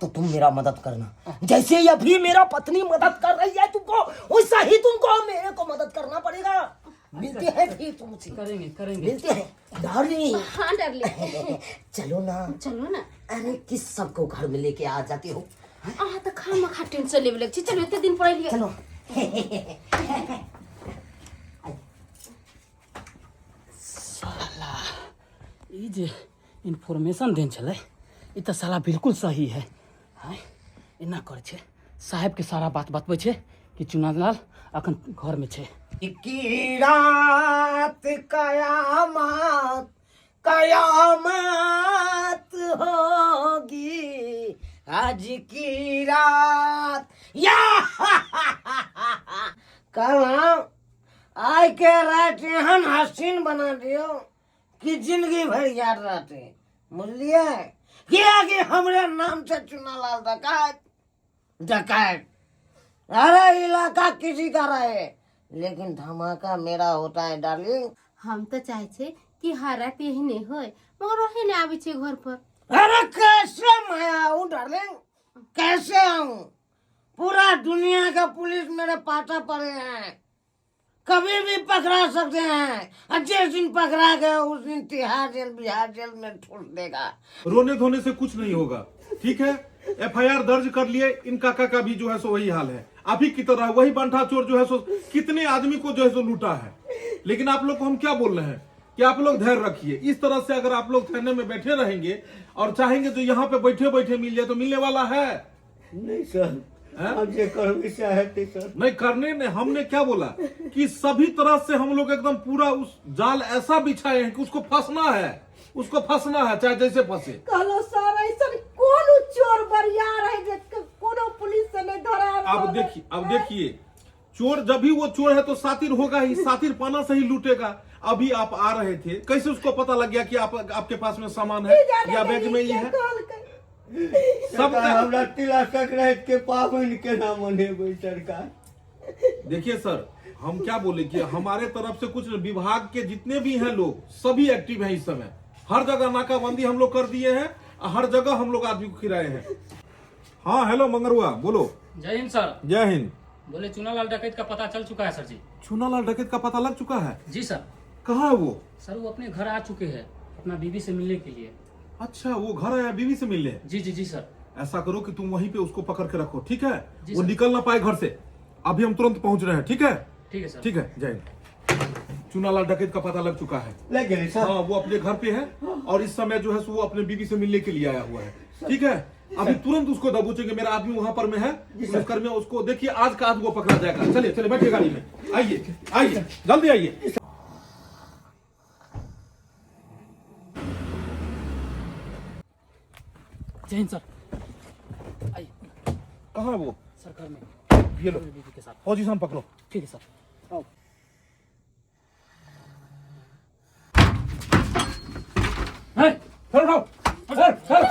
तो तुम मेरा मदद करना। जैसे ही अभी मेरा पत्नी मदद कर रही है तुमको, वैसा ही तुमको मेरे को मदद करना पड़ेगा। मिलते हैं फिर तुमसे। करेंगे, करेंगे। मिलते हैं डार्लिंग। हाँ डार्लिंग। चलो ना। चलो ना। अरे किस सबको घर में लेके आ जाते हो? अहाँ तऽ खामा खा टेंशन लेबे लग छी। चलू, एते दिन पर एलियै। चलो। साला ई जे इन्फॉर्मेशन देन छलै, ई तऽ साला बिल्कुल सही है। आँय, एना करै छै, साहेबके सारा बात बतबै छै कि चुनालाल अखन घरमे छै। की रात कयामत कयामत होगी आज की रात। या कहलहुँ आइ के रात एहन हसीन बना दियौ कि जिंदगी भरि याद रहतै, बुझलियै? कियाकि हमरे नाम से चुनालाल डकैत डकैत। अरे इलाका किसी का रहे, लेकिन धमाका मेरा होता है डार्लिंग। हम तऽ चाहै छियै कि हर राति एहने होय, मगर ओहे नहि आबै छै घर पर। अरे कैसे मैं आऊं डार्लिंग, कैसे आऊं? पूरा दुनिया का पुलिस मेरे पाटा पड़े हैं, कभी भी पकड़ा सकते हैं। और जिस दिन पकड़ा गया उस दिन तिहाड़ जेल, बिहार जेल में ठूस देगा। रोने धोने से कुछ नहीं होगा, ठीक है? एफआईआर दर्ज कर लिए। इन काका का भी जो है सो वही हाल है अभी की तरह। वही बंठा चोर जो है सो कितने आदमी को जो है सो लूटा है। लेकिन आप लोग को हम क्या बोल रहे हैं कि आप लोग धैर्य रखिए। इस तरह से अगर आप लोग थाने में बैठे रहेंगे और चाहेंगे जो यहाँ पे बैठे बैठे मिल जाए तो मिलने वाला है? नहीं सर। हैं? हम जे करबै सएह हेतै सर। नहीं करने ने हमने क्या बोला कि सभी तरह से हम लोग एकदम पूरा उस जाल ऐसा बिछाए हैं कि उसको फंसना है, उसको फंसना है, चाहे जैसे फंसे। कहलो सर, ऐसन कोनो चोर बरियार है जे कोनो पुलिस से नहीं धरा? अब देखिए, अब देखिए, चोर जब भी वो चोर है तो सातिर होगा ही, सातिर पाना से ही लूटेगा। अभी आप आ रहे थे, कैसे उसको पता लग गया कि आप आपके पास में सामान है या बैग में ही है? सब सरकार, हमरा तिला संक्रांति के पाबनि केना मनेबै सरकार? देखिए सर, हम क्या बोले कि हमारे तरफ से कुछ विभाग के जितने भी हैं लोग, सभी एक्टिव हैं इस समय। हर जगह नाकाबंदी हम लोग कर दिए हैं, हर जगह हम लोग आदमी को खिराए हैं। हाँ, हेलो मंगरुआ, बोलो। जय हिंद सर। जय हिंद। बोले चुनालाल डकैत का पता चल चुका है सर जी। चुनालाल डकैत का पता लग चुका है? जी सर। कहाँ है वो? सर, वो अपने घर आ चुके हैं अपना बीवी से मिलने के लिए। अच्छा, वो घर आया बीवी से मिलने? जी जी जी सर। ऐसा करो कि तुम वहीं पे उसको पकड़ के रखो, ठीक है? जी वो सर। निकल ना पाए घर से। अभी हम तुरंत पहुंच रहे हैं, ठीक है? ठीक है सर। ठीक है, जय हिंद। चुनालाल डकैत का पता लग चुका है। लग गेलै सर? हाँ, वो अपने घर पे है और इस समय जो है सो वो अपने बीवी से मिलने के लिए आया हुआ है, ठीक है? अभी तुरंत उसको दबोचेंगे। मेरा आदमी वहां पर में है, पुलिसकर्मी, उसको देखिए, आज का आज वो पकड़ा जाएगा। चलिए चलिए, बैठिए गाड़ी में, आइए आइए, जल्दी आइए। जय हिंद सर, आइए। कहाँ है वो? सर, घर में। ये लो। बीवी के साथ। पोजीशन पकड़ो। ठीक है सर, आओ। है, सर उठाओ, सर सर सर,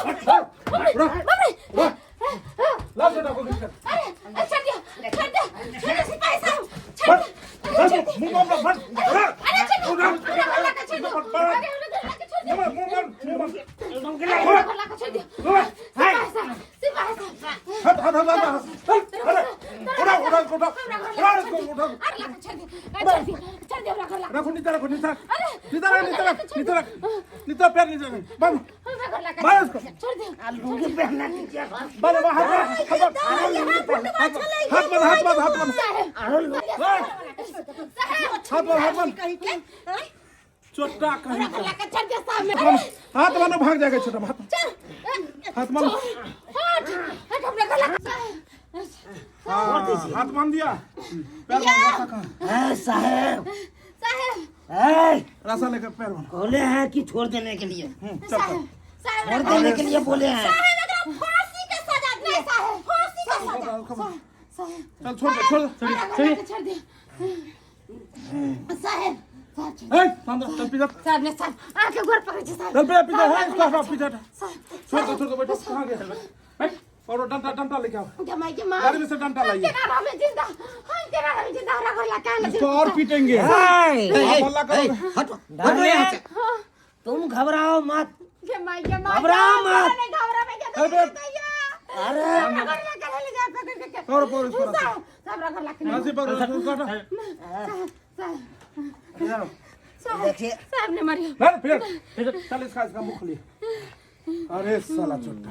उठाओ उठाओ, लाओ बेटा को खींच कर। अरे छोड़ दिया, छोड़ दिया, छोड़ दिया सिपाही साहब, छोड़ बस बस, मुंह बंद बंद। अरे छोड़ दो, हमरा घर लाके छोड़ दो। अरे हमरा घर लाके छोड़ दो। मुंह बंद, मुंह बंद। हमरा घर लाके छोड़ दियो सिपाही साहब, सिपाही साहब। हाथ हाथ हाथ हाथ, अरे उठाओ उठाओ उठाओ उठाओ इसको, उठाओ। अरे लाके छोड़ दियो, छोड़ दियो, छोड़ दियो हमरा घर लाके। रखो नीचे, रखो नीचे, नीचे रख, नीचे रख, नीचे रख, नीचे पैर नीचे रख, बंद। हमरा घर लाके बाहर इसको। छोड़ दियो। लुंगी पहनना दीजिए। बंद हाथ हाथ हाथ बंद, हाथ बंद, हाथ बंद। साहेब। हाथ बंद, हाथ बंद, चोटा कहीं हमरा घर लाके छोड़ दियो साहब। हाथ मानो, भाग जाएगा छोटा। हाथ हाथ मानो। हट हट, हमरा घर लाके। हाँ, हाथ बांध दिया, पैर बांध। रस्सा कहाँ है? ए साहेब। साहेब। ए। रस्सा लेकर पैर बांध। बोले हैं कि छोड़ देने के लिए। चल चल। साहेब। छोड़ देने के लिए बोले हैं। साहेब, एकरा फांसी के सजा दे साहेब, फांसी के सजा साहेब। चल, छोड़ दे, छोड़ दे। हमरा घर लाके छोड़ दियो साहेब। ए, शांत रहो, चल पीछे हट। साहब ने साहब आके गोर पकड़े छी साहब चल पीछे पीछे है इसको हटाओ पीछे हटा। छोड़ दो छोड़ दो बैठो कहाँ गया बैठ और वो डंडा डंडा लेके आओ जमाई के मां गाड़ी में से डंडा लाइए केना रहबे जिंदा हम केना रहबे जिंदा हमरा घर ला काहे इसको और पीटेंगे आप हल्ला करोगे हटो हटो यहाँ से तुम घबराओ मत जमाई के मां घबराओ मत। नहीं घबरावे के अरे बैठ। अरे हमरा घर ला काहे ले जा पकड़ के पकड़ो पकड़ो इसको रस्सी। साहब हमरा घर ला के रस्सी पकड़ो इसको हटा। साहब देखिए। साहब ने मारियो ना फिर चल इसका इसका मुख लिए अरे साला छोटा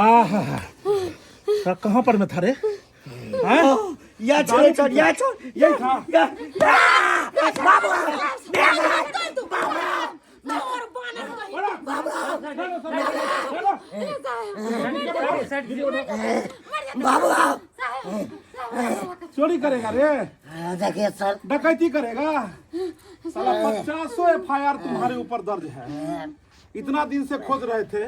आहा कहाँ पर मैं था रे हैं? या छोड़ छोड़ या छोड़ यही था या और बानर बाबू चोरी करेगा रे देखिए सर डकैती करेगा साला 500 एफ I R तुम्हारे ऊपर दर्ज है इतना दिन से खोज रहे थे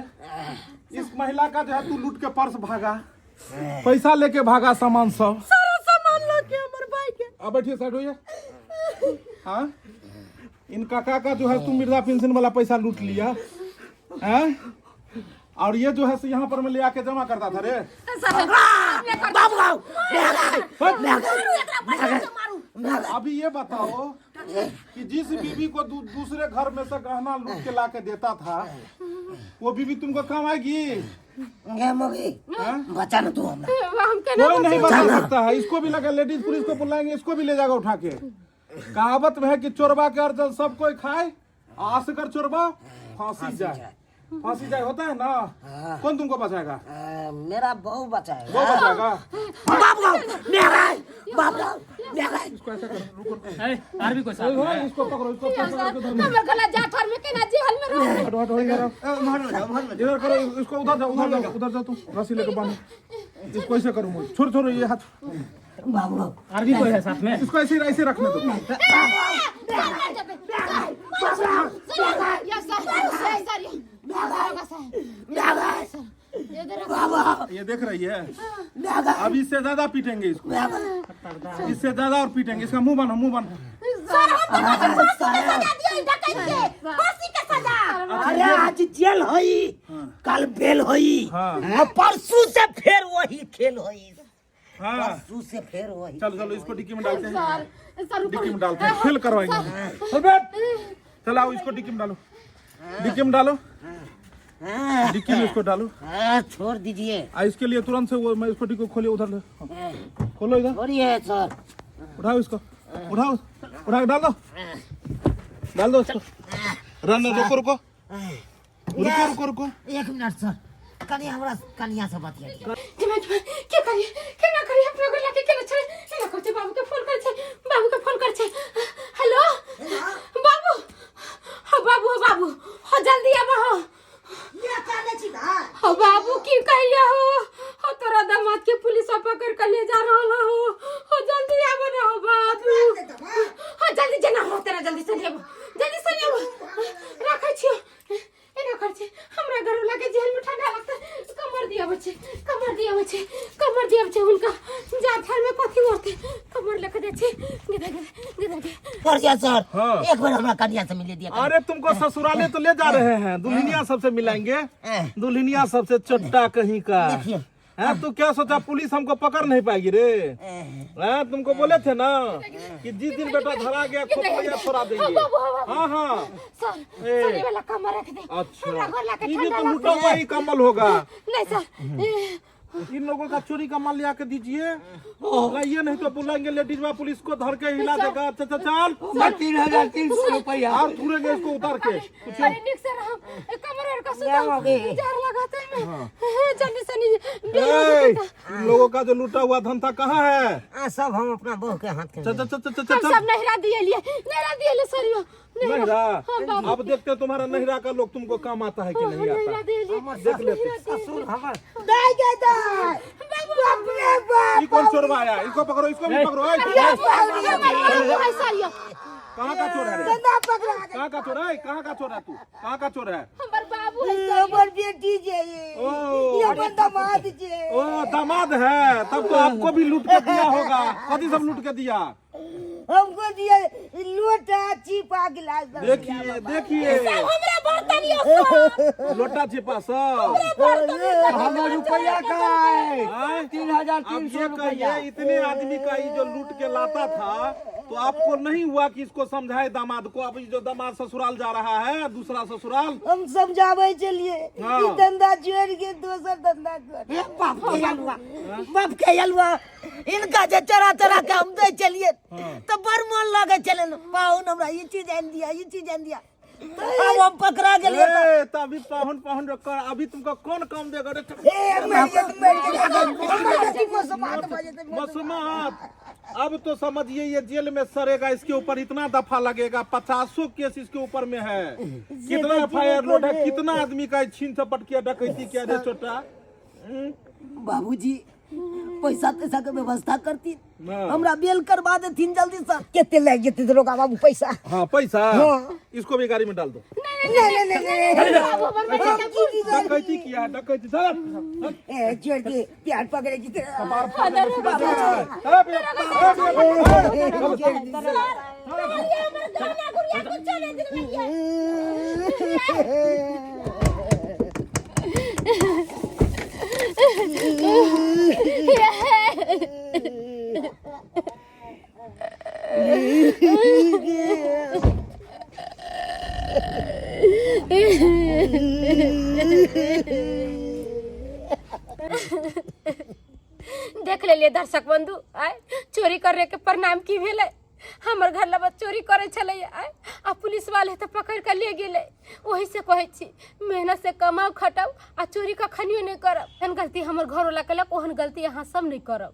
इस महिला का जो है तू लूट के पर्स भागा पैसा लेके भागा सामान सब सारा सामान लके हमर भाई के अब बैठिए साइड होइए हाँ इन काका का जो है तुम वृद्धा पेंशन वाला पैसा लूट लिया हैं और ये जो है से यहाँ पर मैं ले आके जमा करता था रे अभी ये बताओ कि जिस बीवी को दूसरे घर में से गहना लूट के ला के देता था वो बीवी तुमको काम आएगी गे मोगी बचा ना तू हमरा हम केना कोई नहीं बता सकता है इसको भी लगा लेडीज पुलिस को बुलाएंगे इसको भी ले जाएगा उठा के कहावत में है कि चोरबा के अर्जन सब कोई खाए आसकर चोरबा फांसी जाए फांसी जाए होता है ना कौन तुमको बचाएगा मेरा बहू बचाएगा वो बचाएगा बाबू मेरा बाबू मेरा इसको ऐसा करो रुको रुको। ए, आर भी कोई साथ में है? इसको पकड़ो इसको पकड़ो इसको धरो। हमर गला जाठर में केना जेल में रह हटो हटो इधर आओ। इधर करो इसको उधर जाओ उधर जाओ उधर जाओ तुम रस्सी लेके बांधो इसको ऐसे करो मुझे छोड़ छोड़ो ये हाथ बाबू आर भी कोई है साथ में इसको ऐसे ऐसे रखने दो ये देख रही है अब इससे ज्यादा पीटेंगे इसको इससे ज्यादा और पीटेंगे इसका मुंह बांधो मुंह बांधो अरे आज जेल होई कल बेल होई हाँ। आ परसों से फिर वही खेल होई हाँ परसों से फिर वही चलो चलो इसको डिक्की में डालते हैं डिक्की में डालते हैं खेल करवाएंगे चल बैठ चल आओ इसको डिक्की में डालो डिक्की में डालो डिक्की में इसको डालो हाँ, छोड़ दीजिए आ इसके लिए तुरंत से वो मैं इसको डिक्की खोलिए उधर ले हाँ। खोलो इधर छोड़िए सर उठाओ इसको उठाओ उठा के डाल दो डाल दो इसको रन रुको रुको रुको रुको रुको एक मिनट सर कनी हमरा कनिया से बतिया के करिए केना करिए अपना घर लाके केना छोड़े केना कर छै बाबू के फोन कर छै बाबू के फोन कर छै हेलो बाबू हो बाबू हो बाबू हो जल्दी आबो हो हो बाबू की कहिया हो हो तोरा दामाद के पुलिस पकड़ के ले जा रहल हो हो जल्दी आबो ना हो बाबू हो जल्दी जना हो तेरा जल्दी से आबो जल्दी से आबो राखै छियो एना कर छै हमरा घर वाला के जेल में ठंडा लगता कमर दिया छै कमर दिया छै कमर दिया छै हुनका जाथर में कथी होते कमर लेके जाइ छै गिदा गिदा गिदा पड़िया सर हाँ। एक बार हमरा कनिया से मिले दिया अरे तुमको ससुराले तो ले जा रहे हैं दुल्हनिया सबसे मिलाएंगे दुल्हनिया सबसे चट्टा कहीं का देखिए। हैं तू क्या सोचा पुलिस हमको पकड़ नहीं पाएगी रे हैं तुमको बोले थे ना कि जिस दिन बेटा धरा गया खोपड़िया छोड़ा देंगे हाँ हाँ सर ए। सर ये वाला कमर रख दे अच्छा हमरा घर लाके ये भी ठंडा तो लूटा लगता हुआ ही कम्बल होगा नहीं सर ए, इन लोगों का चोरी का माल लिया के दीजिए लाइए नहीं तो बुलाएंगे लेडीज वा पुलिस को धर के हिला देगा अच्छा अच्छा चल 3300 रुपया और थूरेंगे इसको उतार के अरे निक सर हम ए, कमर और का सुता जार लगाते में जल्दी से नहीं बेल हो ए, जेतै। इन लोगों का जो लूटा हुआ धन था कहाँ है आ, सब हम अपना बहू के हाथ के चल चल चल चल चल हम चल सब नहरा दिए लिए नहरा दिए लिए सर यो नहरा हाँ बाबू अब देखते हैं तुम्हारा नहरा का लोग तुमको काम आता है कि नहीं नहरा आता दिए लिए देख लेते ससुर हमर दाई गे दाई बाप रे बाप ये कौन चोरवा आया इसको पकड़ो इसको भी पकड़ो ए, बाबू है सर यो कहाँ का चोर है रे? ना पकड़ा कहाँ का चोर है कहाँ का चोर है तू कहाँ का चोर है हमर बाबू है सर हमर बेटी जे ये ओ ये अपन दामाद जे ओ दामाद है तब तो आपको भी लूट के दिया होगा कथी सब लूट के दिया हमको दिया लोटा चिपा गिलास सब दिया देखिए बाबा। देखिए हमरे बर्तन यो सब लोटा छिपा सब हमर रुपया कहाँ है आँय? 3300 आप ये रुपया कहिए इतने आदमी का ये जो लूट के लाता था तो आपको नहीं हुआ कि इसको समझाए दामाद को? अब ये जो दामाद ससुराल जा रहा है दूसरा ससुराल, हम समझावे चलिए हाँ। ई धंधा छोड़ के दोसर धंधा कर। हे बाप के अलुआ, बाप के अलुआ, इनका जे चोरा चोरा के हम दे चलिए तो बड़ मन लगे चले पाहुन हमरा ई चीज आन दिया, ई चीज आन दिया, अब हम पकड़ा गेलिए तो ए, तो अभी पाहुन पाहुन रखकर अभी तुमको कौन काम देगा रे? ए मर जेतै, मर जेतै, मर जेतै, मसमात भऽ जेतै, मसमात अब तो समझिए ये जेल में सड़ेगा, इसके ऊपर इतना दफा लगेगा, 500 केस इसके ऊपर में है। कितना एफ I R load है, कितना आदमी का छीन चपट किया, डकैती किया रे छोटा। बाबूजी पैसा तैसा के व्यवस्था करती, हाँ। हमरा बेल करवा देथिन जल्दी से। कते लागि जेतै दरोगा बाबू पैसा? हाँ पैसा इसको भी गाड़ी में डाल दो। नहीं नहीं नहीं नहीं डकैती किया है, डकैती। चल, चल। ए छोड़ के प्यार पकड़े की तरह। हमर गहना गुड़िया कुछो नहीं दिलबलियै। देख लेलिए दर्शक बंधु, आय चोरी करे के परिणाम की भेलै। हमर घर लबा चोरी करे छलै आय, आ पुलिस वाले तऽ पकड़ के ले गेलै। ओही से कहै छी मेहनत से कमाउ खटाउ आ चोरी कखनियो नहि करब। एहन गलती हमर घरवाला केलक, ओहन गलती अहाँ सब नहि करब।